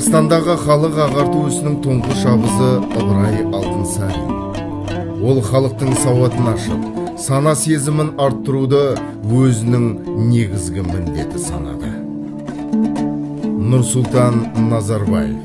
Қазақстандағы халық ағарту ісінің тұңғыш абызы Ыбырай Алтынсарин. Ол халықтың сауатын ашып, сана сезімін арттыруды өзінің негізгі міндеті санады. Нұрсұлтан Назарбаев.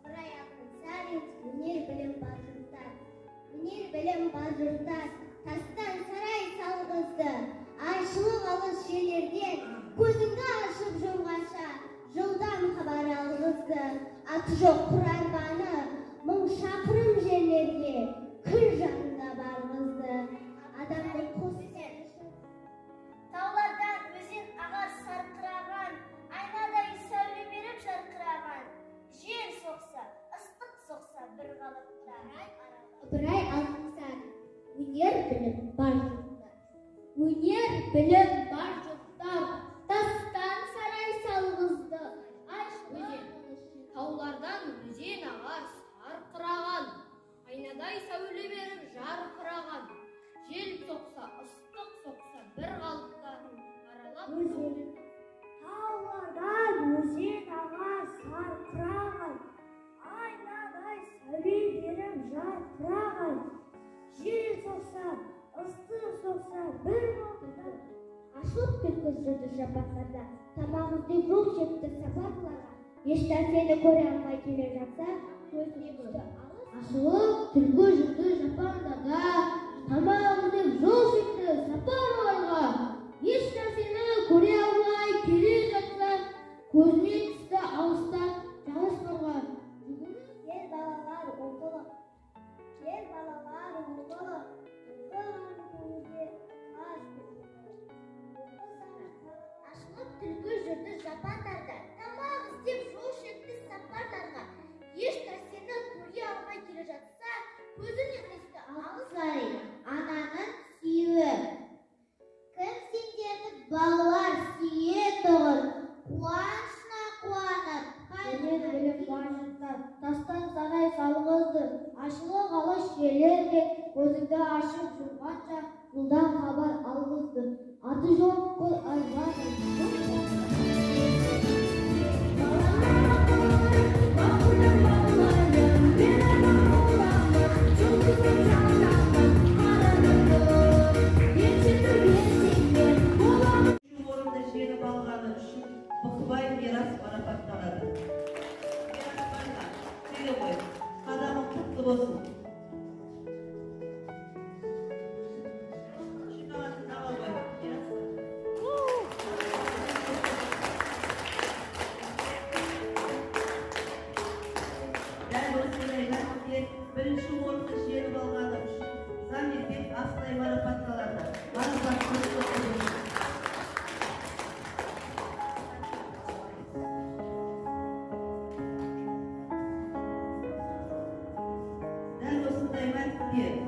Ыбырай Алтынсарин өнер білім бар жұрттар, өнер білім бар жұрттар, тастан сарай салғызды, айшылық алыс жерлерден көзіңді ашып жұмғанша жылдам хабар алғызды, аты жоқ құр арбаны мың шақырым жерлерге күн жанында барғызды. Адамның қос таулардан өзен ағар сарқыраған, айнадай сәуле беріп жарқыраған, жел соқса, ыстық соқса бір қалыпта. Ыбырай Алтынсарин өнер білім бар жұрттар, өнер білім бар жұрттар, тастан сарай салғызды, таулардан өзен ағар сарқыраған, айнадай сәуле беріп жарқыраған, жел соқса, ыстық соқса бір қалыпта аралап. Таулардан өзен ағар сарқыраған, айнадай сәуле беріп жарқыраған, жел соқса, ыстық соқса бір қалыпта. Ашылып түлкі жүрді жапандарда, тамақ іздеп жол шекті сапарларға, еш нәрсені көре алмай келе жатса, көзіне түсті алыс. Ашылып түлкі жүрді жапандарда, тамақ іздеп жол шекті сапарларға, еш нәрсені көре алмай келе жатса, көзіне түсті алыстан жалғыз қарға. Кел балалар оқылық, кел балалар оқылық, оқыған көңілге ас. Ашылып түлкі жүрді жапандарда, тамақ іздеп жол шекті сапарларға, еш нәрсені көре алмай келе жатса, көзіне түсті алыс. Ананың сүйуі. Кім сендерді балалар сүйетұғын, қуанышына қуанып, Өнер білім бар жұрттар, тастан сарай салғызды, ашылық алыс жерлерде көзіңді ашып жұмғанша жылдам хабар алғызды, аты жоқ құр арбаны. Орынды жеңіп алғаны үшін Бұқыбай Мирас марапатталады. Мирас байқа, сөйле ғой. Қадамың құтты болсын. Шоколадын ала ғой. Сәтте